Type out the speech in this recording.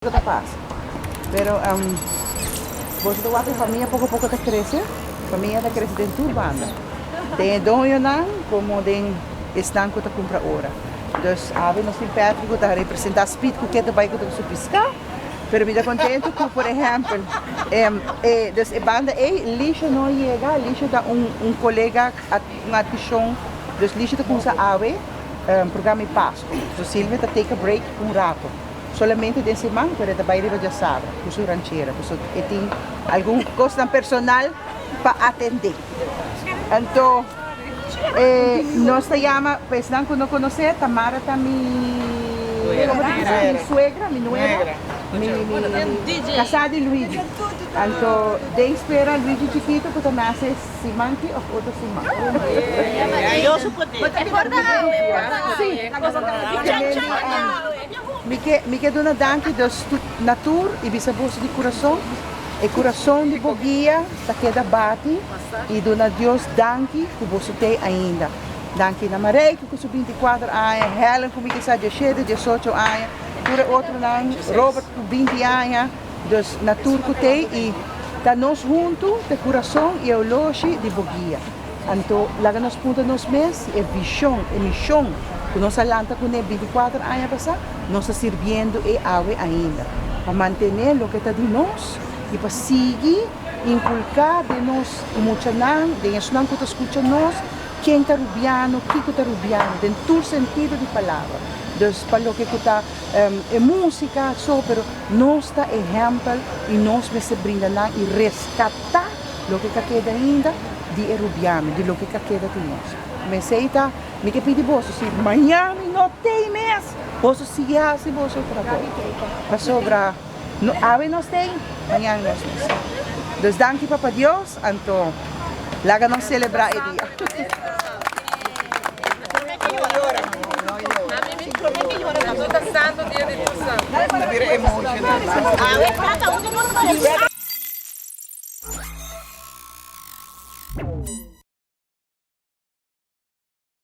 Kiko ta pasa? Pero boso ta wak ku famia poko poko ta krese, famia ta krese den tur banda, den e doñonan komo den esnan ku ta kumpra ora. Dus awe nos tin Patrick ku ta representá Speed ku ke ta bai ku ta su piská, pero mi ta kontentu ku por ehèmpel e dus e banda ei Lisha no a yega, Lisha ta un un kolega un atkishon, dus Lisha ta kumsa awe programa di Pasku, so Silvia ta take a break un rato. Solamente den siman, pero e ta bai riba djasabra ku su ranchera, pasobra e tin algun kosnan personal pa atendé. Anto e nos ta yama, pa esnan ku no konosé, Tamara ta mi, komo ta bisa? Mi suegra, mi nuera, mi kasá di Luigi. Anto den spera Luigi chikito ku ta nase siman ki òf otro siman. Sí. Mi ke mi ke duna danki dus na tur i bisa boso di kurason, e kurason di bo guia ta keda bati i duna Dios danki ku boso tei ainda. Danki na Marijke ku su binti kuater aña, Helen ku mi kisa diesshete, diesocho aña, tur e otronan, Robert ku binti aña, dus na tur ku tei i ta nos huntu ta e kurason i e oloshi di bo guia. Anto laga nos puntra nos mes si e vishon, e mishon ku nos a lanta kuné binti kuater aña pasá, nos ta sirbiendo e awe ainda pa mantené loke ta di nos i pa sigui inkulká den nos muchanan, den esnan ku ta skucha nos, ken ta rubiano, kiko ta rubiano, den tur sentido di palabra. Dus pa loke ku ta e músika so, pero nos ta ehèmpel i nos mester brinda nan i reskatá Loke ka keda ainda di e rubiami, di loke ka keda di nos. Mesei ta, mi ke pidi boso, si maña mi no tei mes, boso sigui hasi boso trabou. Pasobra no awe nos tei, mañan nos no sa. Dus danki Papa Dios, anto laga nos selebrá e dia.